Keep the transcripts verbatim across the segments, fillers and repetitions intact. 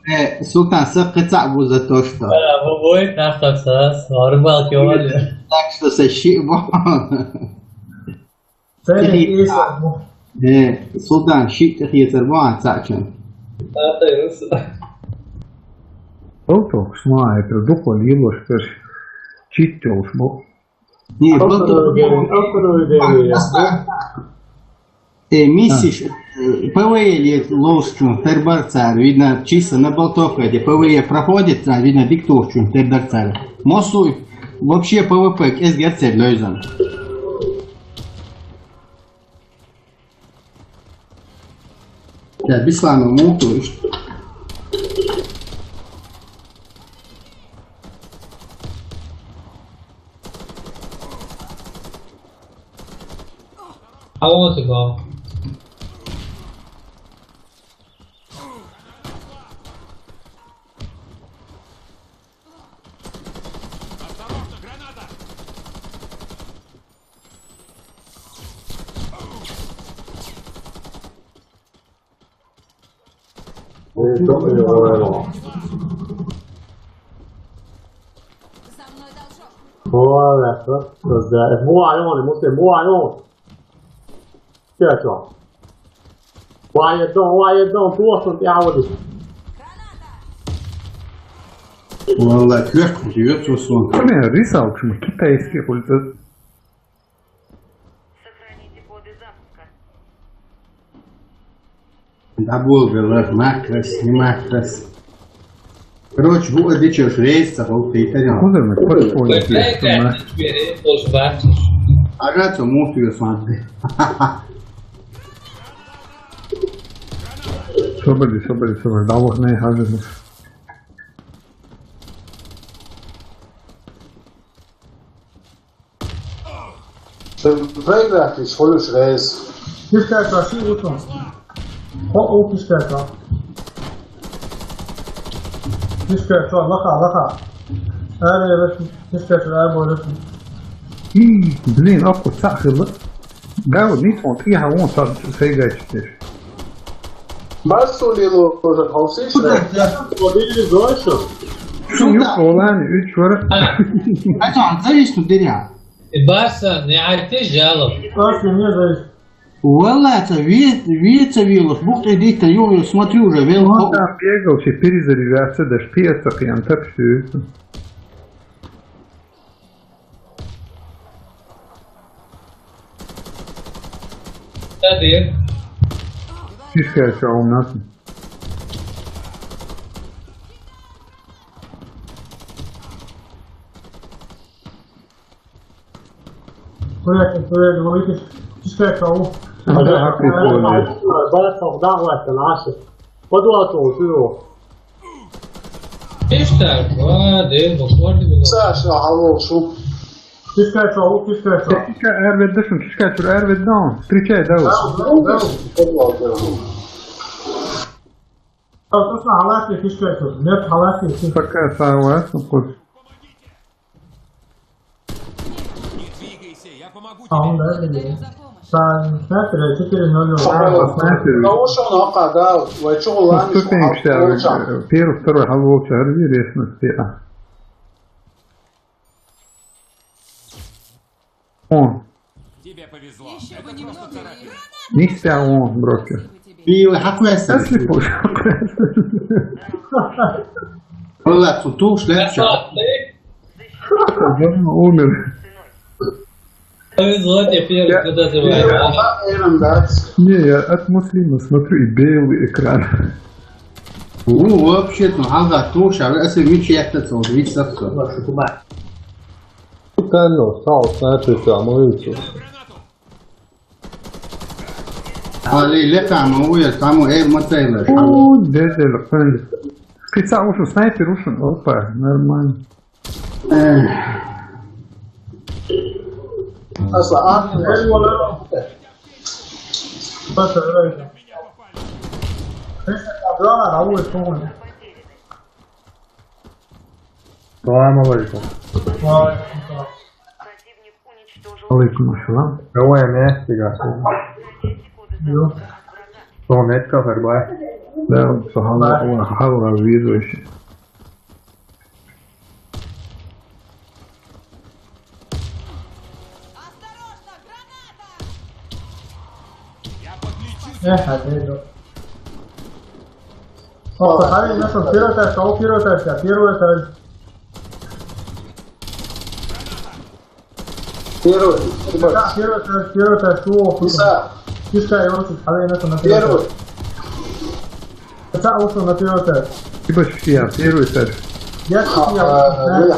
Э, Султан, са кхы цхьаъ бу за то, что. А, бу бой, тахта сас, арбал кёвали. Так что са шиъ бу. Цени иса бу. Э, Султан, шиъ тӀехьецар бу, а цхьаъ чан. Тахта юс. Олто, шма, это духо лило, что ж, чит тёлш бу. Не, Округе, округе, Э, миссиш, э, ПВЕ лез лоуш чун, хербар цар, видно, чисто на болтовка, где ПВЕ проходит, цар, видно, диктур чун, хербар цар. Мосу вообще ПВП, кез герцер лёйзан. Я Бислана муту, ишт. I want to go. Муа алён, муа алён. Кечо. Ваья дон, ваья дон, туохтун тӀехьа вади. Валла, куьрк хӀума юьртус ван. Блин, рисалкаш ма китайский хӀума. Сохраните коды запуска. Да бога, ладно, макрас, не макрас. Короче, бу а дичаш рейс, а вот ты это. Куда мы подходим? Ага, что муту я смотри. Собади, собади, собади. Да вот на и хазы. Проиграть из холюш рейс. Кишкай чуа, ши утун. Хо, о, кишкай чуа. Кишкай чуа, лаха, лаха. Аре, раши, кишкай чуа, аре, бо, раши. Блин, аку сахила. Гав, нитон, тӀехьа вон саг сайгачдеш. Басулило уже хавсиш. Куда? Куда? Куда? Куда? Шун юкъ олани, уьч вара. Ачан, завис ту деря. Барса, не айте жалоб. Барса, не завис. Валла, ца ве-, ве-, ца вилус, бухтӀе дита, ё, ё, смотри уже, вел. Он там бегал, все перезаряжаться, даже пьеса, прям так всё это. Кишка, что у нас? Куда ты, куда ты, куда ты? Кишка, что? Ага, ага, прикольно. Бара савда ватан, аши. Подуа то, что? Ишта, ва, де, бокорди, бокорди. Саша, алло, шу. Кишка чуа, кишка чуа. Кишка, эрведдашун, кишка чур, эрведдан. Встречай, да. Просто халати кишка чур. Нет, халати кишка. Пока согласен, хоть. А он, да, или? Снайпер, четыре ноль. А, по снайперу. Потому что он, а, да, вай чё, ладно, ступеньки, первый, второй, а, волча, рви, ресну, а. О. Тебе повезло. Ещё бы немного, и Мистер, о, брокер. И хакуяса. Если позже. Валла, ту туш, да, чё? Умер. Повезло тебе, первый, куда ты выбрал? Не, я от Муслима смотрю, и белый экран. Ну, вообще, ну, ага, туш, а если меч я это, то, видишь, так что. Кано, стал, снайпер, там, и всё. Али, лека, ма уя, само, э, ма цайла. О, дедел, фэнди. Кица ушун, снайпер ушун, опа, нормально. Э. Асла, а? Салам алейкум. Алейкум ассалам. Давай, не, фига. Ё. Сон, это как бы. Да, вот, сахалла, ва, халла визующий. Э, отойду. О, посмотри, на что, первый этаж, кого первый этаж, я первый этаж. Первый, ебать. Да, первый этаж, первый этаж, чего? Иса. Пускай его тут, а я на что, на первый Первый. этаж. Хотя ушел на первый этаж. Типа, я первый этаж. Я А, я, а, да. я.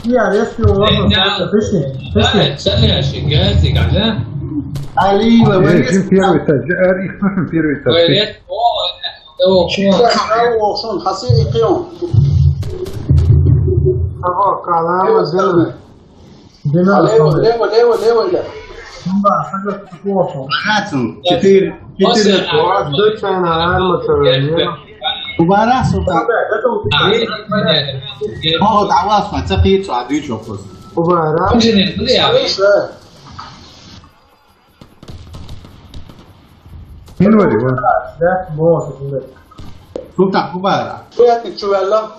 Я резкий его можно, Да. Точнее, точнее. Да, это я ещё газик, а, да? Алина, Э, вы Джим первый этаж. Э, их тоже первый этаж. Говорят, о, это, о, о. Шикарно, о, шон, хаси и кион. Ага, калама, Первый дина. этаж. Дина, Лево, смотри. лево, лево, лево, лево. Ну да, согласен, плохо. Хатун, четыре, четыре. После Ладно, дочь, она арма, то, не? Убара, сука. Да, это вот А, видишь, нет, нет. О, вот, а вас, а, цепи, а, дичь, вопрос. Убара. Слышишь, да? Минули, ва. Да, вот, вот. Ну так, убара. Приятный чувелла.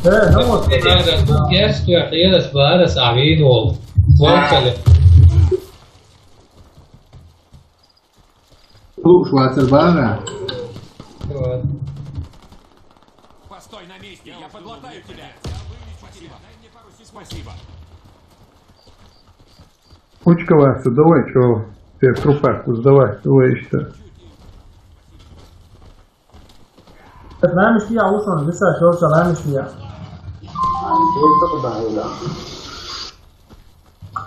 Э, ну вот. Gerçi, gerçi, bari sahihin ol. Vay kale. Слушай, Вацарбага. Вот. Постой на месте, я подлатаю тебя. Спасибо. Дай мне пару секунд. Спасибо. Учка, Вася, давай, чё? Ты трупак, давай, давай, что? Лаймиш я ушон, диса шорта лаймиш я.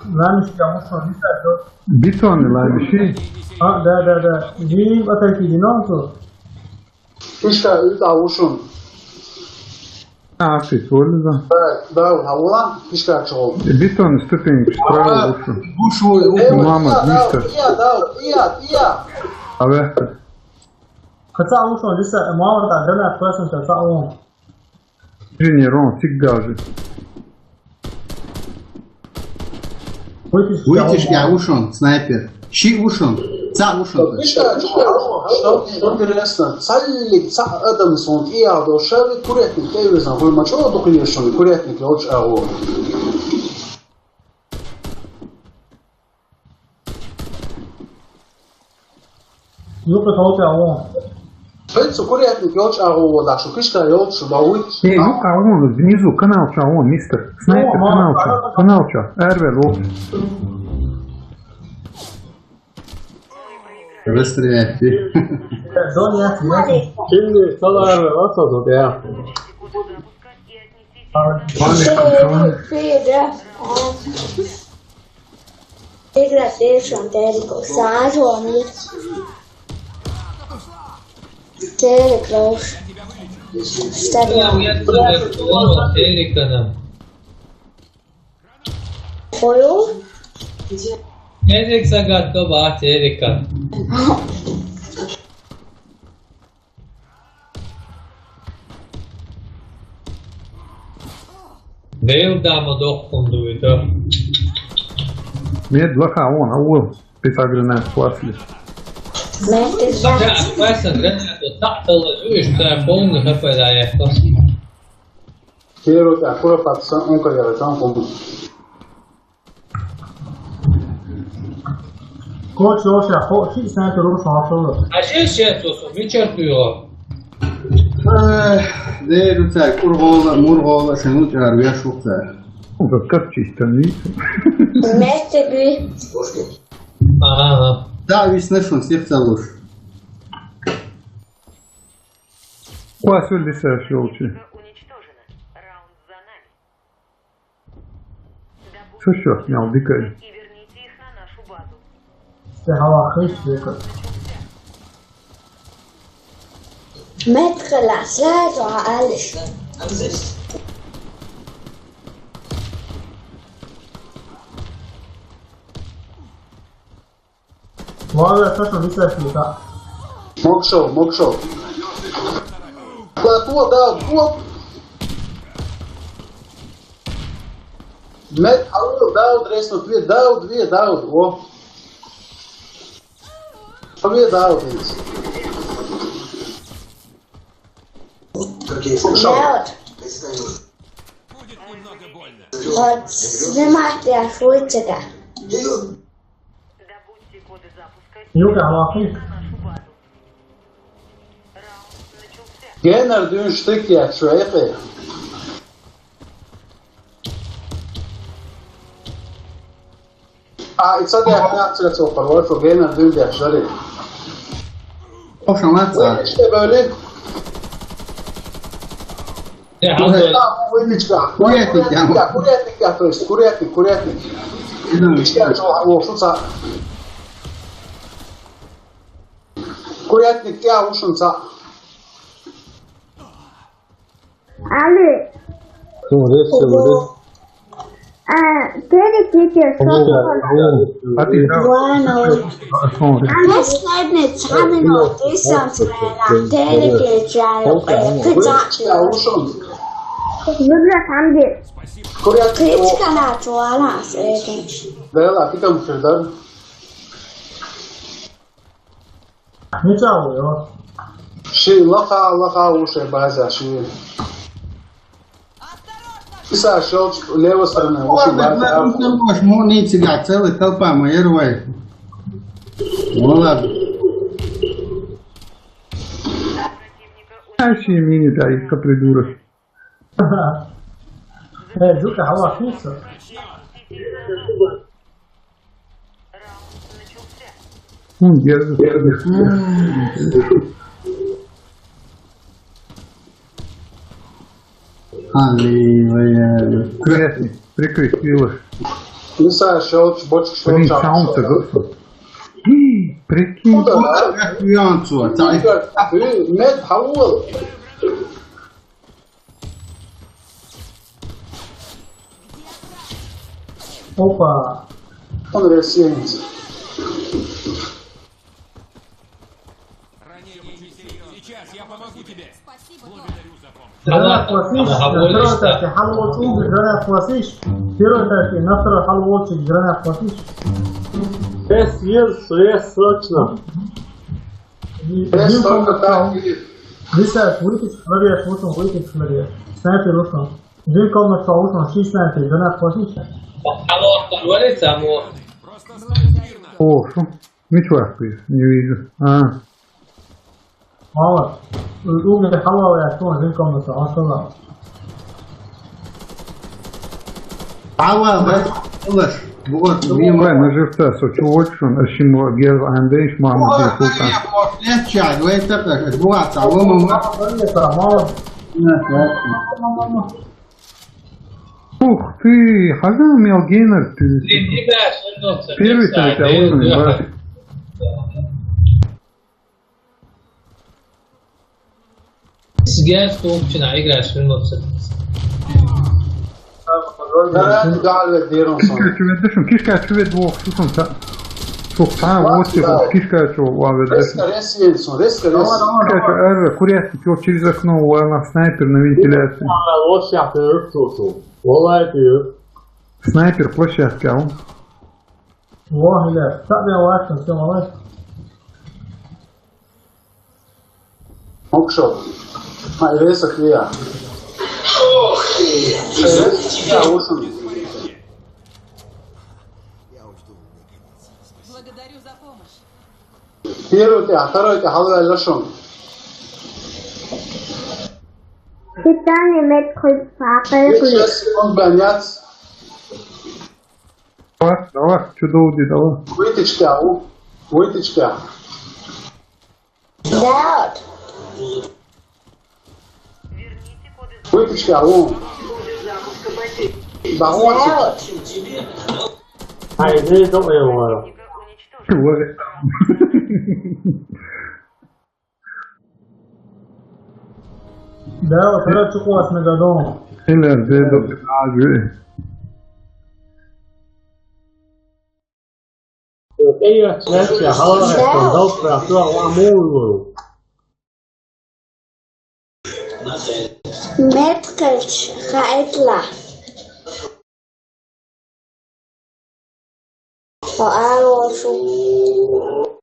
Лаймиш я ушон, диса шорта. Битон лаймиши? А, да, да, да. Дим атаки динон ту. Ишка, ита ушон. А, ты своль, да? Да, да, хавла, ишка чол. Битон ступеньки, справа А, ушон. Бушой, Э, Мама, я, да, мистер. я, да, я, я. А вы? Хаца ушон, диса, Мама, да, гранат, классно, хаца ушон. Тренерон, цик гажи. Вытяжка, Вытяжка, ушон, снайпер. Ши ушон, ца ушон. Ишка, ишка, что интересно, цалли, ца адам сон, и я, до шави, курятник, я вижу, вы мачо, духи ешон, курятник, я очень агу. Юкъа тӀа вон. Хьай цу курятник йолчӀагӀо дӀа шу кишта йолчӀ бавуй. Э, юкъа вон, внизу, канал ча вон, мистер. Снайпер, О, канал ча, ма, канал ча. Арвел вон. Расстрелять. Зон я, я. Кимни салар, вот тут, я. Валикум салам. Игра следующем Терику. Сразу они. Терик Роуш. Стадион. Терика, да. Хою? Терик загад доба Терика. Дейл дама дохкун дуй, да. Мед лаха вон, а вон. Писа гранат классли. Мед ты Да, классно, гранату так положишь, да, полный хп, да, я классно. Первый, а, кура патсан, он как я там помню. Коч лоша, хо, ши снайпер лоша, ашалла. А ши ши тусу, ми чертуйо. Эх, деру цай, кургола, мургола, сену чар, я шухта. Ну, как, как чисто, видите? Вместе бы. Ага. Да, весь нашел, всех целуешь. Квасу лиса шелчи. Уничтожено. Раунд за нами. Слушай, снял дикой. И верните их на нашу базу. Ты халахыш, века. Метка ла, сразу алиш. Ладно, слушай, не слышно, да. Мокшо, мокшо. Плато, да, вот. Мед, алло, да, вот, рейс, вот, две, да, вот, две, да, вот, о. Победа, Аудинс. Да вот. Вот снимать я шутика. Юга, Аллахи. Генер дюн штык я шуэхе. А, и ца дяхна цецо парвар фу гена дюн дяхна жари. Ошамаца. Вытечка бёли. Я, Курятник, да, вытечка. Курятник, я. Курятник, я, то есть курятник, курятник. Вытечка, что, а, вот, что ца. Курятник, я, ушунца. Али. Ким речи, говорит? А, перекрытие, что такое? А ты, да? Ладно. Али, следует самый, но ты сам сразу. Перекрытие, э, кыцак. Выбрать там, где. Курятник. Кыцка на туала, с этим. Да, ладно, ты там, да? Ничего, ё. Ши лаха, лаха уше база, ши. Иса шёлч, левая сторона, уше база. Ладно, ну, ты можешь, ну, не тягать, целая толпа, мы ервай. Ну, ладно. А ши мини, да, и капли дура. Э, Джука, хава, фикса. М, дерзко. Али, ой, ой. Прикрестилась. Ну, Саша, вот бочка, что? Блин, саунд-то, господи. И, прикинь. Ну да, да. Мед, хавал. Опа. Он ресинец. Сейчас я помогу тебе. Гранат классиш, на второй этажке, хал волчик, гранат классиш. Первый этажке, на второй хал волчик, гранат классиш. Есть, есть, есть, срочно. Есть только так. Висаш, выйти, смотришь, вот он, выйти, смотришь. Снайпер, вот он. Жил комнатка, вот он, шесть снайпер, гранат классиш. Алло, говорит, само. О, шо? Ничего, не вижу. А. Мало. Угли халал я, что он жил комнатка, он сказал. Халал, да? Слышь, вот, ну, мимо. Вай, на живца, со чувак, что он, а чему, гер, андейш, мама, здесь, вот так. Нет, чай, вы это, это, вот, а вы, мама. Мало. Нет, нет. Ух ты, хазан мел генер ты. Блин, не играешь, вернулся. Первый ты, а вот он, да. Сгер, что община, играешь, вернулся. Да, да, да, дерон сон. Кишка, чувак, двух, что там, да? Что там, вот, да. Кишка, что, ладно, да. Резко, резко, резко, резко. Давай, давай, давай. Кишка, что, э, курятник, вот через окно, ладно, снайпер на вентиляции. А, вот сейчас ты, что, что? Валай ты. Снайпер площадка, а он? Вон, Илья, так я лайк, всё, молодец. Окшо. Ай, ресок я. Ох ты! Ресок я, ушел. Благодарю за помощь. Первый ты, а второй ты, халва лошон. Питание мед хоть папа. Сейчас он гонять. Давай, давай, чудо уди, давай. Вытечка, у, вытечка. Да. Вытечка, у. Да, вот. Ай, здесь доброе. Чего? Да, вот, короче, классно, гадон. Или где-то. Эй, я, я, я, халал, я, я, я, я, я, я, я, я, я, я, Меткач хаэтла. О, ало, шу.